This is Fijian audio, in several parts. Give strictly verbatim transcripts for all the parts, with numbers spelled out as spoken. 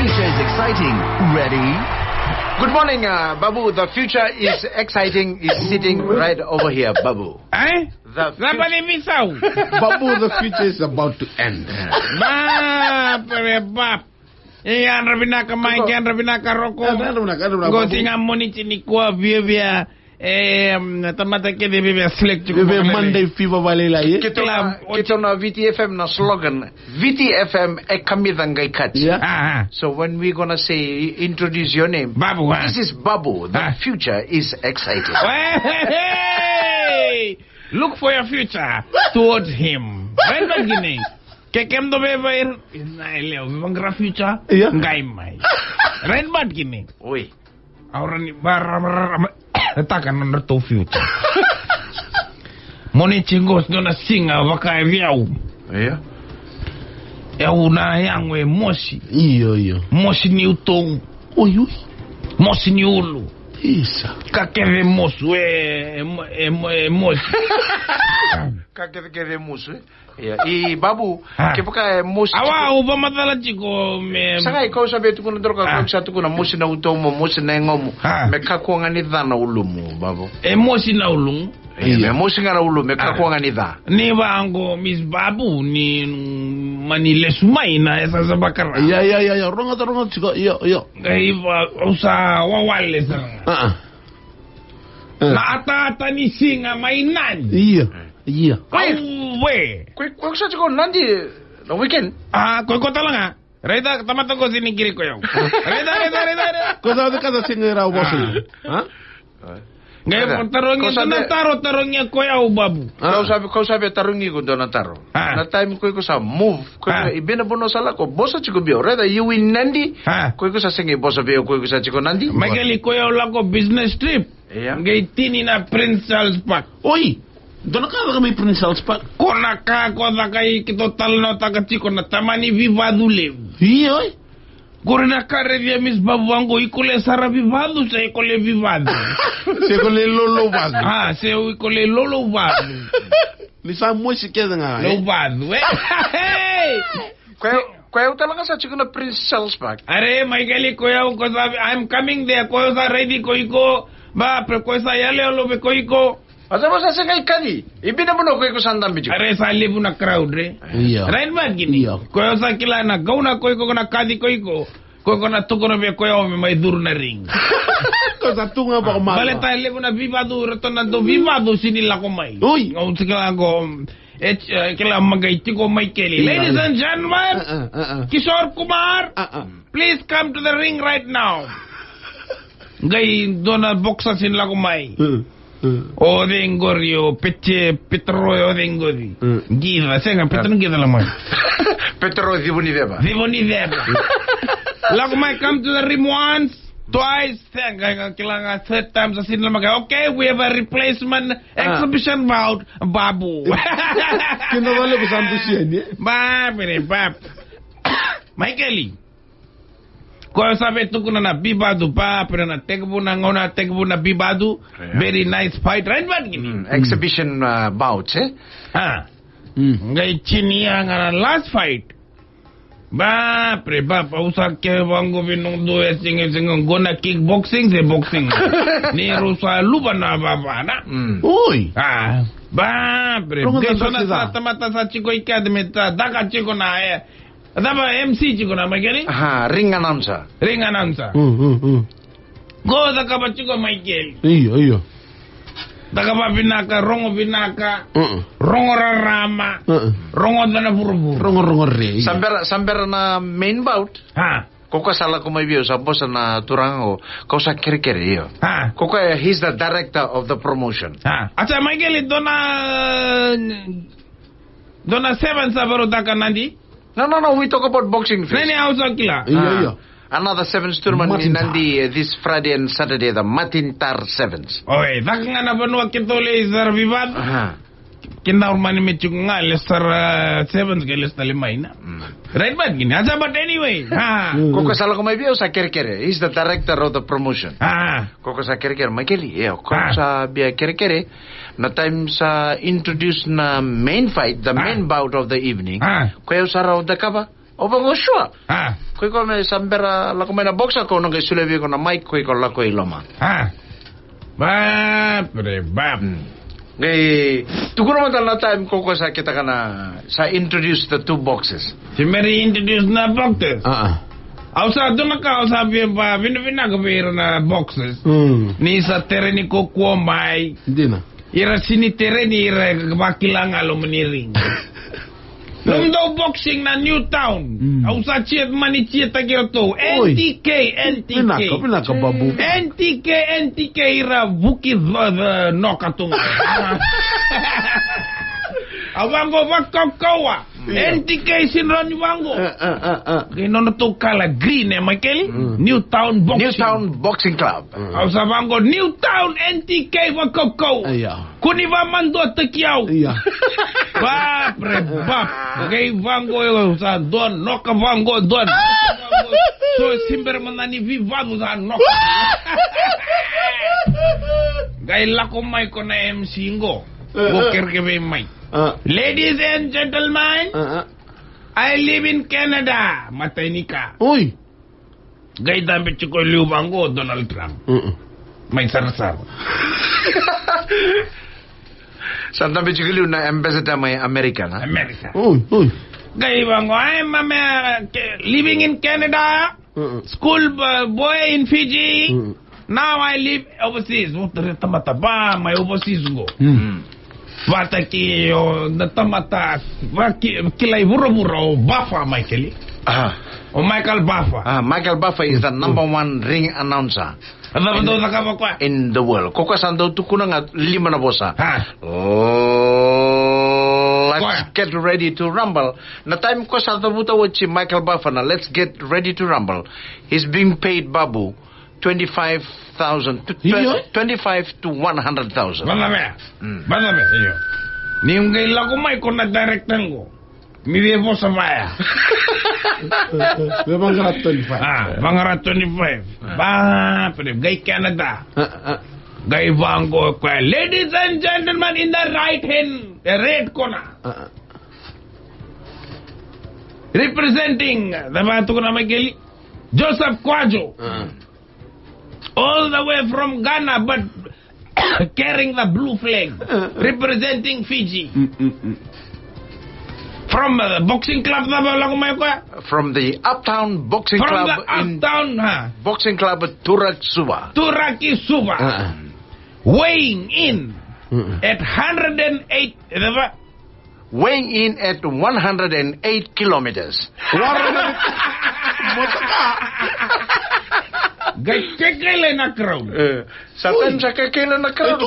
Future is exciting. Ready? Good morning, uh, Babu. The future is exciting. Is sitting right over here, Babu. Eh? The future. Babu, the future is about to end. Ba, pere, ba. E, yadra vinaka Mike, yadra vinaka Roko. Yadra vinaka, yadra vinaka, Babu. Qo siga Moniti nikua, viavia. E, mm, tamata kece viavia select tiko. Viavia Monday fever vakalailai, e? Keitou na, keitou na Viti F M na slogan. Viti F M e kamica qai kati. Yeah. Ah, ah. So when we gonna say, introduce your name, Babu, ah. This is Babu. The future is exciting. Hey, hey, hey. Look for your future towards him. Right, Mike, gini. Ke kemudou vei, vei, na ileo, vei vaqara future, qai mai. Right, Mike, gini. Oi. Aura ni, bara, bara, bara, e taka na nodratou future. Moniti qo, dua na siga vaka e vei au. Io. E au na yago e mosi. Io, io. Mosi ni utou. Oi, oi. Mosi ni ulu. Isa. Ka kece mosu, e, e, e, e mosi. Ka kece kece mosu, e? Ia, i Babu, ah, kevaka e mosi tiko. Awa, au vakamacala tiko me. Sa qai, kau sa via tukuna taro ga, ah, kau sa tukuna mosi na utomu, mosi na yagomu. Ah. Me kakua ga ni ca na ulumu, Babu. E mosi na ulumu. Ia, ia, me mosi ga na ulumu, me kakua ga ni ca. Ni vaqo, Miss Babu, ni mani lesu mai na yasayasa vakarau. Ia, ia, ia, ia, rogoca, rogoca tiko, io, io. Qai va, au sa wawale sara ga. Ah, ah. Eh. Na ataata ni siga mai Nadi. Ia, ia. Auwe. Ko, ko sa tiko Nadi na weekend? Ah, ko iko tale ga. Raica, tamata qo sega ni qiri ko yau. Raica, raica, raica, raica. Ko sa vaka sa sega ni rau vosa. Ah. Ha? Qai tarogi, dua na taro, tarogi ko yau, Babu. Ah. Kau sa via, kau sa via tarogi iko dua na taro. Ah. Na time ko iko sa move, ko iko, ah, i Bina Bono sa lako, vosa tiko vei au. Raica, you in Nadi. Ah. Ko iko sa sega ni vosa vei au, ko iko sa tiko Nadi. Maikeli, ko yau lako business trip. Ia. Qai tini na Prince Charles Park. Oi! Dua na ka caka mai Prince Charles Park. Ko na ka ko caka i keitou talanoataka tiko na tamani vivacu levu. Ia, oi. Qori na ka raici a Miss Babu vaqo, iko le sara vivacu se iko le vivacu? Se iko le lolou vacu. Ah, se iko le lolou vacu. Ni sa mosi kece ga, e? Lou vacu, e? Hey! Ko yau, ko yau tale ga sa tiko na Prince Charles Park. Are, Maikeli, ko yau, ko sa, I'm coming there, ko yau sa raici ko iko, ba, pe ko sa yaloyalo vei ko iko. A sa, sa sega ni kaci, i Bina Bono ko iko sa dabe tiko. Are, sa levu na crowd, re. Ia. Right, Maikeli? Ia. Ko yau sa kila na gauna ko iko, ko na kaci ko iko. Ko iko na tukuna vei ko yau me mai curu na ring. Ko sa tu ga vakamalua. Baleta levu na vivacu, ratou na dau vivacu sega ni lako mai. Oi. Au sa kila ko, E, e, kila magai tiko Maikeli. Ia, ia. Ladies and gentlemen, uh, uh, uh, uh, Kishore Kumar, uh, uh, please come to the ring right now. Qai dua na boxer sega ni lako mai. Uh, uh. O cei qori, o Pete, Petero, o cei qori. Uh. Qica, sega, Petero, qica la mai. Petero Civoniveva. Civoniveva. Lako mai, come to the rim once, twice. Sega, kila ga third time sa sega ni lako mai. Okay, we have a replacement, ah, exhibition bout Babu. Kina vale ko sa dusia ni. Ba, pere, ba. Maikeli. Ko sa via tukuna na vivacu, ba, pere na tekivu na gauna, tekivu na vivacu. Yeah. Very nice fight, right, Maikeli? Mm, exhibition, uh, bout, e? Ah. Mm. Qai tini ya ga na last fight. Ba, pre, ba, ba, au sa kere vaqo vei noqu dua e siga, siga qo na kickboxing se boxing. Ni rau sa luva na vavana. Mm. Oi. Ah, ba, pre, rogoca, qai so na sa tamata sa tiko i kea me ta, caka tiko na, e. Cava, M C tiko na, Maikeli? Aha, ring announcer. Ring announcer. Mm, mm, mm. Qo cakava tiko, Maikeli. Io, io. Cakava vinaka, rogo vinaka, uh-uh, rogo rarama, uh-uh, rogo cana vuravura. Rogo, rogo re, io. Sa bera, sa bera na main bout. Ha. Ko koya sa lako mai vei au, sa vosa na turaga qo, kau sa kerekere, io. Ha. Ko koya, he's the director of the promotion. Ha. A sa, Maikeli, dua na, dua na seven sa varautaka Nadi. No, no, no, we talk about boxing first. Nani au sa kila. Io, ah, io. Another sevens tournament ni Nadi, eh, this Friday and Saturday, the Martin Tar Sevens. Oi, caka ga na vanua keitou lai sara vivacu. Aha. Keda au mani me tiko ga, lai sara, uh, sevens, qai lai sara tale mai na. Mm. Right, but kini, a sa, but anyway. Ah. Mm. Ko koya sa lako mai vei au sa kerekere. He's the director of the promotion. Ah. Ko koya sa kerekere, Maikeli, io, ko sa bia kerekere. Na time sa introduce na main fight, the main bout of the evening. Ah. Ko au sa rau cakava. O vaqo, sure. A. Ko iko me sa bera lako mai na box, ko na qai solia vei iko na mic, ko iko lako i loma. A. Ba, pre, ba. Qai tukuna mada na time ko ko sa kitaka na, sa introduce the two boxes. Se bera introduce na boxes. A, a. Au sa dua na ka, au sa via ba, vinavinaka vei ira na boxes. Mm. Ni sa tereni ko kua mai. Dina. Ira sini tereni, ira vakila ga loma ni ring. Nomudou boxing na Newtown. Mm. Au sa cheer, mani cheer taki iratou. Oi. N T K, N T K. Vinaka, vinaka, babu. N T K, N T K, ira vuki, uh, uh, noka tu ga. Au vaqo vakaukauwa. Io. N T K sinroni vaqo. E, e, e, e. Qai nodratou kala green, e, Maikeli? Mm. Newtown Boxing. Newtown Boxing Club. Mm. Au sa vaqo Newtown N T K vakaukauwa. Io. Kua ni vamaduataki au. Io. Bap re bap. Qai vaqo, au sa dua noka vaqo, dua noka vaqo. So se bera mada ni vivacu sa noka. Qai lako mai ko na M C qo. E, e. Qo kerekere mai. A. Ladies and gentlemen, a, a, I live in Canada. Matai ni ka. Oi. Qai dabe tiko e liu vaqo o Donald Trump. Mm-mm. Mai sarasara. Sa dabe tiko e liu na ambassador mai America, na? America. Oi, oi. Qai vaqo, I'm, I'm, uh, living in Canada. Mm-mm. School, uh, boy in Fiji. Mm-mm. Now I live overseas. Vo tare tamata va mai overseas qo. Mm. Vata kei o na tamata va ki, kilai vuravura o Buffer, Maikeli. Aha. O Michael Buffer. Ah, Michael Buffer is the number one ring announcer. A cava dau cakava koya? In the world. Ko koya sa dau tukuna ga lima na vosa. Ha. Oh, let's get ready to rumble. Na time ko sa cavuta oti Michael Buffer na let's get ready to rumble. He's being paid, Babu, twenty-five thousand to, io, twenty-five to one hundred thousand. Vata vea. Mm. Vata vea, io. Ni qai lako mai ko na director qo. Mi via vosa vaya. Via vaqara twenty-five. Ah, vaqara twenty-five. Ah. Ba, pere, qai Canada. Ah, ah. Qai vaqo koya. Ladies and gentlemen, in the right hand, the red corner. Ah, ah. Representing, the vatuku na Maikeli, Joseph Kwajo. Ah. All the way from Ghana, but carrying the blue flag, uh, uh, representing Fiji. Mm, mm, mm. From, uh, boxing club, na ba lako mai koya? From the Uptown Boxing Club. From the Uptown, ha? Boxing Club, Toorak Suva. Toorak Suva. Uh-uh. Weighing in, mm-mm, at hundred and eight, eh, ba? Weighing in at one hundred and eight kilometers. Qai kekele na crowd. Eh, sa time sa kekele na crowd.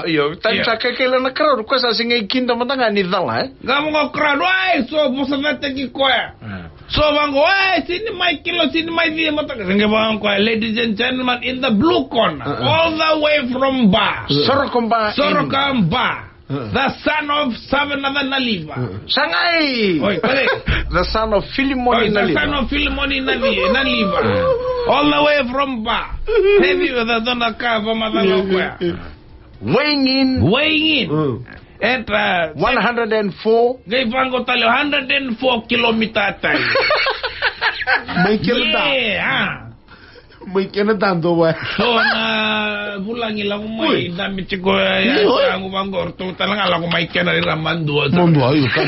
Io, time sa kekele na crowd. Koya sa sega ni kida mada ga ni cala, eh? Qai vaqo crowd, oi, so vosa vata ki koya. Eh. So vaqo, oi, sini mai kilo, sini mai via mada ga. Sega vaqo koya, ladies and gentlemen, in the blue corner, uh-uh, all the way from Ba. Sorokaba. Sorokaba. The son of Savanatha Naliva. Sagai. Oi, kore. The son of Filimoni Naliva. Oi, the son of Filimoni Nali-, Naliva. All the way from Ba. Heavy with the dona ka va macala o koya. Weighing in. Weighing in. At, uh, one hundred and four. Qai vaqo tale, hundred and four kilometer tale. Mai kila da. Yeah, ah. Mai kena dado wa. So na vulagi lako mai, oi, dabe tiko ya, oi, yasamu vaqo, ratou tale ga lako mai kena ira madua. Madua, io, ka.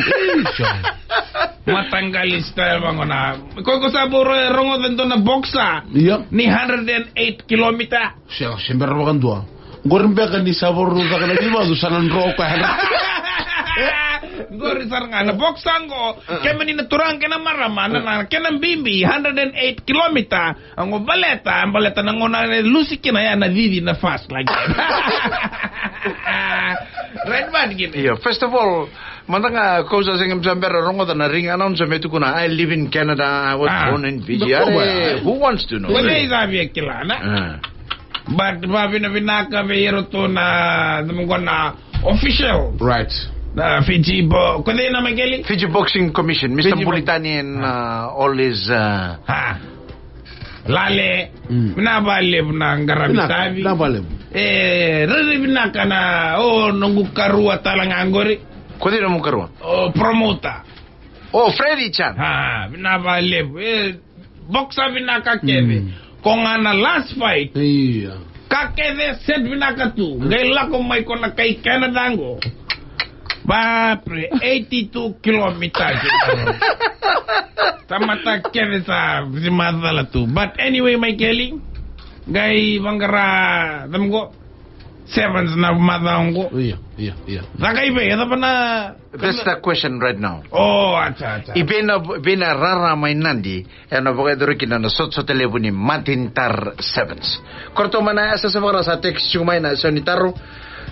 Mataqali style vaqo na. Ko, ko sa bau rogoca e dua na boxer. Io. Ni hundred and eight kilometer. Sega, se bera vakadua. Qori beka ni sa voro caka na vivacu sa na dro koya. Qori sara ga na boxer qo. Kemuni na turaga kei na marama, na, na kena bibi, hundred and eight kilometer. Qo baleta, baleta na gauna e lusi kina ya na cici na fast like that. Right, man, kina. Io, first of all, mada ga ko sa sega ni sa bera rogoca na ring announcer me tukuna, "I live in Canada, I was born in Fiji." Are, who wants to know? Ko cei sa via kila, na? Ah. But vavinavinaka vei iratou na, na official. Right. Na Fiji bo-, ko cei na, Maikeli? Fiji Boxing Commission, Mister Fiji Bo-, Bulitani and, ah, uh, all his, uh, ah. Lale, mm, vinaka vakalevu na qaravi, vinaka, tavi. Vinaka vakalevu. E, rairai vinaka na, o, noqu karua tale ga qori. Ko cei nomu karua? O, promoter. O Freddy Chan. A, vinaka vakalevu. E, boxer vinaka kece. Mm. Ko ga na last fight. Ia. Ka kece set vinaka tu. Qai lako mai ko na kai Canada qo. Ba, pre, eighty-two kilometers. Tamata kece sa, si macala tu. But anyway, Michael, qai vaqara, cava qo? Sevens na macawa qo. Ia, ia, ia. Caka i vei, e cava na That's the question right now. O, acha, acha. I vei na, vei na rara mai Nadi, e na vakayacori kina na sotasota levu ni Martin Tar Sevens. Ko ratou mai na S S F R sa text tiko mai na sau ni taro.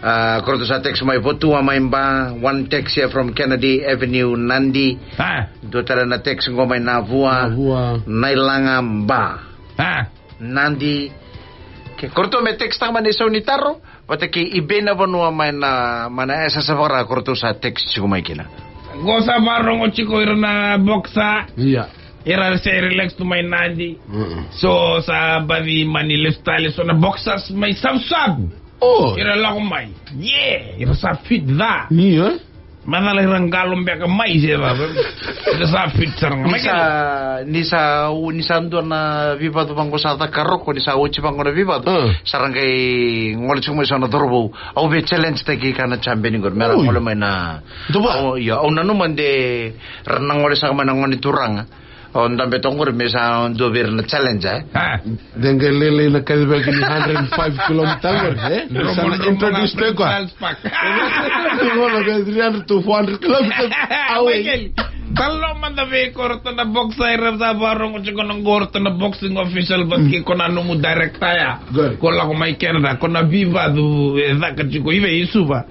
A, ko ratou sa text mai Votua mai Ba, one text here from Kennedy Avenue, Nadi. A. Dua tale na text qo mai Navua. Navua. Nailaga Ba. A. Nadi. Ke ko ratou me text taka mai na sau ni taro. Vata kei i vei na vanua mai na, mai na S S F R ko ratou sa text tiko mai kina. Qo sa varogo tiko ira na boxer. Ia. Ira se relax tu mai Nadi. Mm-mm. So sa baci mani lesu tale so na boxers mai Savusavu. O. Ira lako mai. Yeah, ira sa fit ca. Ia. Macala ira qalo beka mai se cava. Ira sa fit sara ga. Ni sa, ni sa, ni sa dua na veivacu vaqo sa caka Roko, ni sa oti vaqo na veivacu. Mm. Sa ra qai gole tiko mai so na cauravou. Au vei challenge taki ka na champion qori. Me ra gole mai na. Dua. O, ia, au nanuma de ra na gole saka mai na gone turaga. O dabe toka qori me sa dua vei ira na challenge, e? A. De qai lailai na kacivaki ni hundred and five kilometer qori, e? Sa na introduce tiko koya. Qo na qai three hundred to four hundred kilometers away. Michael, talo mada vei ko ratou na boxer, ira sa varogo tiko na qo ratou na boxing official, vata kei ko na nomu director ya. Qori. Ko lako mai Canada, ko na veivacu e caka tiko i vei i Suva.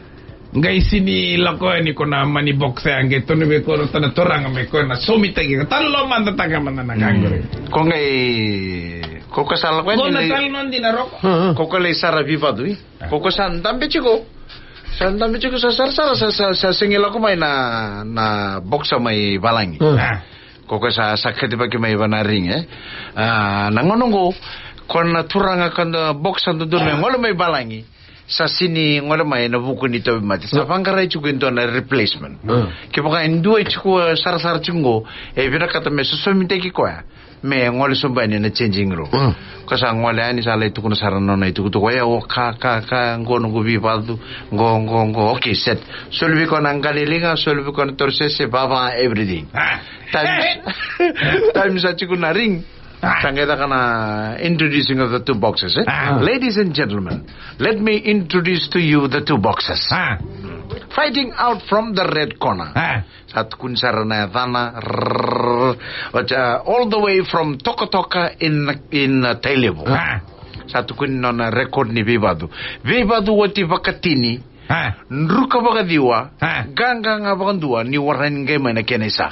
Qai sini lako yani ko na mani boxer ya, qai tonu vei ko ratou na turaga me ko na somitaki. Talo mada taka mada na ka qori. Ko qai, ko ko sa lako yani. Ko na talo mada na Roko. Ko ko lai sara veivacu, i? Ko ko sa dabe tiko. Sa dabe tiko sa sarasara sa, sa, sa sega ni lako mai na, na boxer mai valagi. A. Ko ko sa, sa kacivaki mai va na ring, e? A, na gauna qo, ko na turaga ka na boxer dodonu me gole mai valagi. Sa sini gole mai na vuku ni tauvimate. Sa vaqarai tiko e dua na replacement. Kevaka e dua e tiko sarasara tiko qo, e vinakata me sosomitaki koya. Me gole sobu yani na changing room. Ko sa gole yani sa lai tukuna sara na nona itukutuku. Ia o ka, ka, ka, qo noqu veivacu, qo, qo, qo. Okay, set. Soli vei koya na qali liga, soli vei koya na torosese, vava, everything. Time, time sa tiko na ring. Sa qai caka na introducing of the two boxers, e? Ladies and gentlemen, let me introduce to you the two boxers. Fighting out from the red corner. Sa tukuni sara na yacana, rrrr, oti, a, all the way from Tokatoka in, in, uh, Tailevu. Sa tukuni nona record ni veivacu. Veivacu oti vakatini. Druka vakaciwa. Qaqa ga vakadua ni warai ni qai mai na kena isa.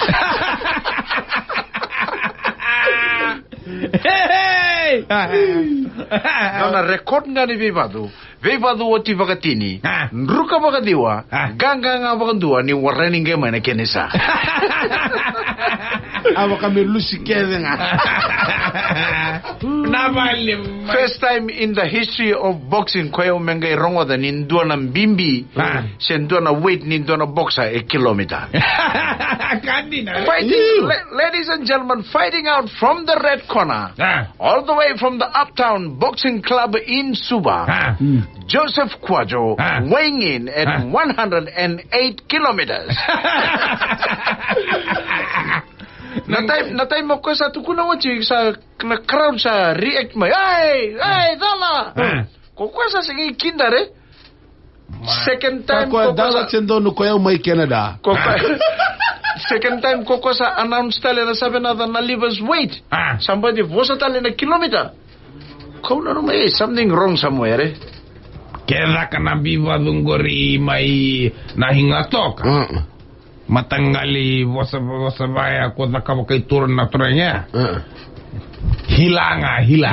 Nona record ga ni veivacu. Veivacu oti vakatini. Druka vakaciwa. Qaqa ga vakadua ni warai ni qai mai na kena isa. A vaka me lusi kece ga. Na vale. First time in the history of boxing ko yau me qai rogoca ni dua na bibi se dua na weight ni dua na boxer e kilomita. Ka dina. Fighting, la-, ladies and gentlemen, fighting out from the red corner, all the way from the Uptown Boxing Club in Suva, Joseph Kwajo, weighing in at one hundred and eight kilometers. Na time, na time ko sa tukuna oti sa na crowd sa react mai. Ai, ai, cala. Ko koya sa sega ni kidare. Second time ko koya sa donu ko yau mai Canada. Ko koya, second time ko koya sa announce tale na seven other na livers weight. Sa baci vosa tale na kilomita. Kau nanuma, e, something wrong somewhere, e. Ke caka na veivacu qori mai na higa toka. Mataqali vosa, vosa vaya ko cakava kai turaga na turaga ya. Hila ga, hila.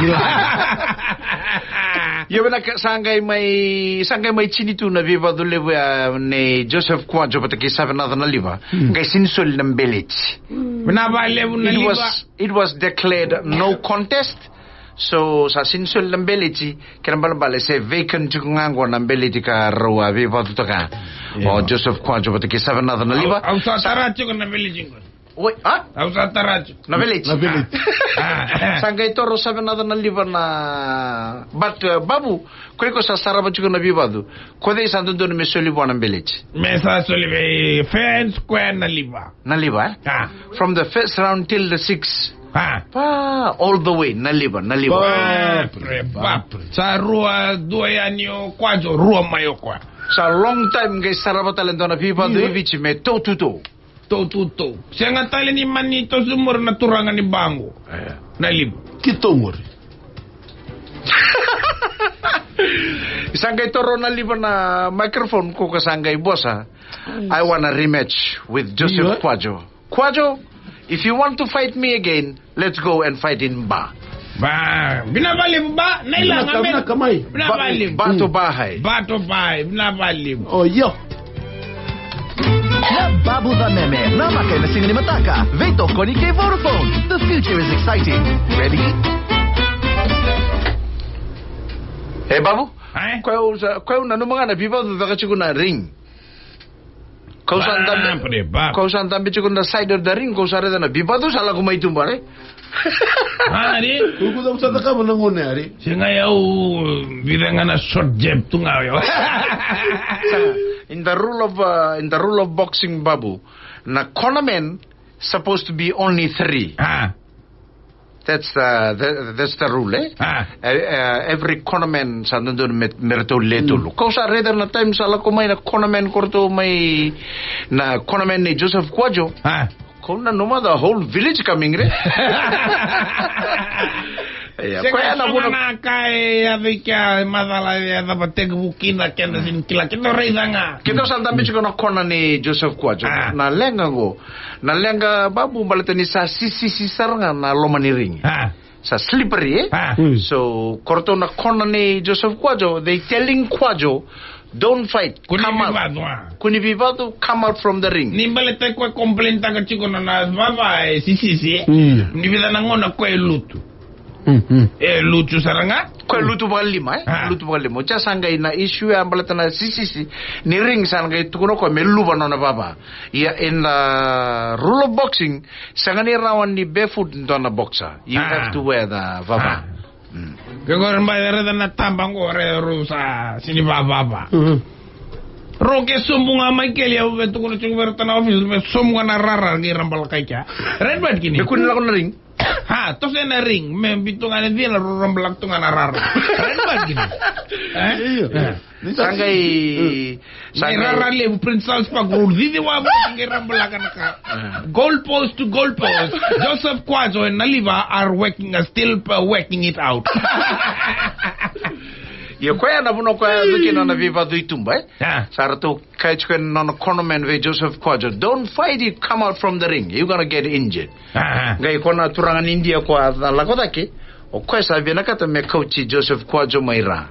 Io, vinaka, sa qai mai, sa qai mai tini tu na veivacu levu ya nei Joseph Kwajo vata kei Savenaca na Liva. Qai sini soli na beleti. Vinaka vakalevu na Liva. It was, it was declared no contest. So sa sini soli na beleti, kena balebale se vacant tiko ga qo na beleti ka rau a veivacutaka o Joseph Kwajo vata kei Savenaca na Liva. Au sa tara tiko na beleti qo. Oi, a? Au sa tara tiko. Na Village. Na Village. Sa qai toro seven other na liva na. But, uh, Babu, ko iko sa sarava tiko na veivacu. Ko cei sa dodonu me soli vua na Village? Me sa soli vei Fair and Square na liva. Na liva, e? A. From the first round till the six. A. Pa, all the way, na liva, na liva. Bapre, bapre. Sa rua, dua yani o Kwajo, rua mai o koya. Sa long time qai sarava tale dua na veivacu i Viti me tou tu tou. Tou tu tou. Sega tale ni mani toso muri na turaga ni baqo. E. Na liva. Ki tou muri. Sa qai toro na liva na microphone ko ka sa qai vosa. I wanna rematch with Joseph Kwajo. Kwajo, if you want to fight me again, let's go and fight in Ba. Ba, vinaka vakalevu Ba, na ilanga me. Vinaka mai. Vinaka vakalevu. Ba to Ba hai. Ba to Ba hai, vinaka vakalevu. O io. Na Babu Cameme, na maka ena siga ni mataka, veitokoni kei Vodafone. The future is exciting. Ready? E Babu? Ai? Koya au sa, koya au nanuma ga na veivacu caka tiko na ring. Kau sa dabe, kau sa dabe tiko na side of the ring, kau sa raica na veivacu sa lako mai tuba, e? Ari? Kuku sa cakava na gone, ari? Sega, au vica ga na short jab tu ga au. In the rule of, uh, in the rule of boxing, Babu, na cornerman supposed to be only three. A. That's the, the, that's the rule, e? A. E, e, every cornerman sa dodonu me, me ratou le tolu. Kau sa raica na time sa lako mai na cornerman ko ratou mai na cornerman nei Joseph Kwajo. A. Kau nanuma the whole village coming, re? Ia, sega koya na vuna na ka e yaco i kea, macala e yaco vata tekivu kina keda sega ni kila. Keda raica ga. Keda sa dabe tiko na corner nei Joseph Kwajo. A. Na leqa qo. Na leqa Babu baleta ni sa sisisi sara ga na loma ni ring. A. Sa slippery, e? A. So, ko ratou na corner nei Joseph Kwajo, they telling Kwajo, don't fight, come out. Kua ni veivacu, come out from the ring. Ni baleta koya e complain taka tiko na, na vava e sisisi, e? Ni vica na gauna koya e lutu. E lutu sara ga. Koya e lutu vakalima, e? A. Lutu vakalima. Oti sa qai na issue ya baleta na sisisi ni ring sa qai tukuna koya me luva nona vava. Ia, in the rule of boxing, sega ni rawa ni barefoot dua na boxer. You have to wear the vava. Ke qori mai raica na taba qo, raica rau sa sega ni vavava. Rau ke sobu ga mai keli, au via tukuna tiko vei rau ta na office, me sobu ga na rara qai rabalakai kea. Right, but kini. Me kua ni lako na ring. A, toso na ring, me biu tu ga na cina, rau rabalaka tu ga na rara. Right, but kini. E? Io. Sa qai, sa qai rara levu, Prince Charles Park Road, cici wavoki qai rabalaka na ka. Goal post to goal post. Joseph Kwajo and Naliva are working, are still, uh, working it out. Ia koya na vuna koya yaco kina na veivacu i tuba, e? A. Sa ratou kaya tiko na nona cornerman vei Joseph Kwajo, don't fight it, come out from the ring, you're gonna get injured. Qai ko na turaga ni Idia ko a lako cake, o koya sa vinakata me kauti Joseph Kwajo mai ra.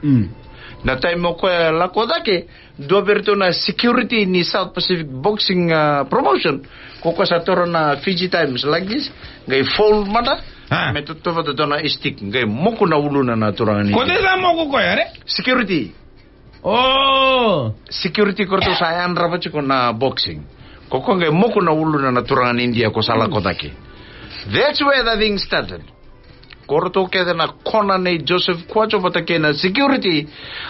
Na time o koya lako cake, dua vei iratou na security ni South Pacific Boxing, uh, Promotion, ko koya sa toro na Fiji Times like this, qai fold mada, me totovata dua na stick, qai moku na uluna na turaga ni Idia. Ko cei sa moku koya, re? Security. O security ko ratou sa yadrava tiko na boxing. Ko koya qai moku na uluna na turaga ni Idia ko sa lako cake. That's where the thing started. Ko ratou kece na corner nei Joseph Kwajo vata kei na security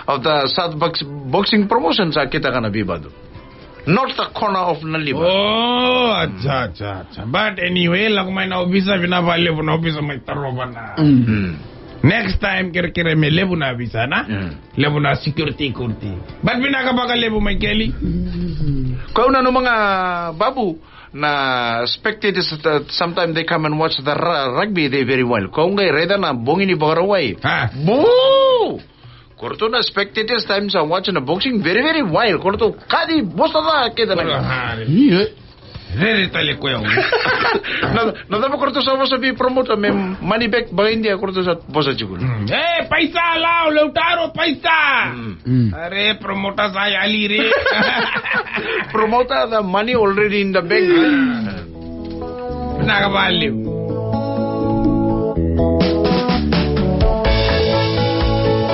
of the South Box-, Boxing Promotion sa kitaka na veivacu. Not the corner of Naliva. O, acha, acha, acha. But anyway, lako mai na ovisa, vinaka vakalevu na ovisa mai tarova na. Next time, kerekere me levu na ovisa, na? Levu na security, security. But vinaka vakalevu mai keli. Ko au nanuma ga, Babu, na spectators that sometimes they come and watch the ru-, rugby, they very wild. Ko au qai raica na bogi ni Vakarauwai. A. Buu! Ko ratou na spectators times are watching the boxing very, very wild. Ko ratou kaci vosa ca kece na. Io. Rere tale ko yau. Na, na cava ko ratou sa vosa vei promoter me money back vaka Idia ko ratou sa vosa tiko. E, paisa la, o leu taro, paisa. Are promoter sa yali re. Promoter, the money already in the bank. Vinaka vakalevu.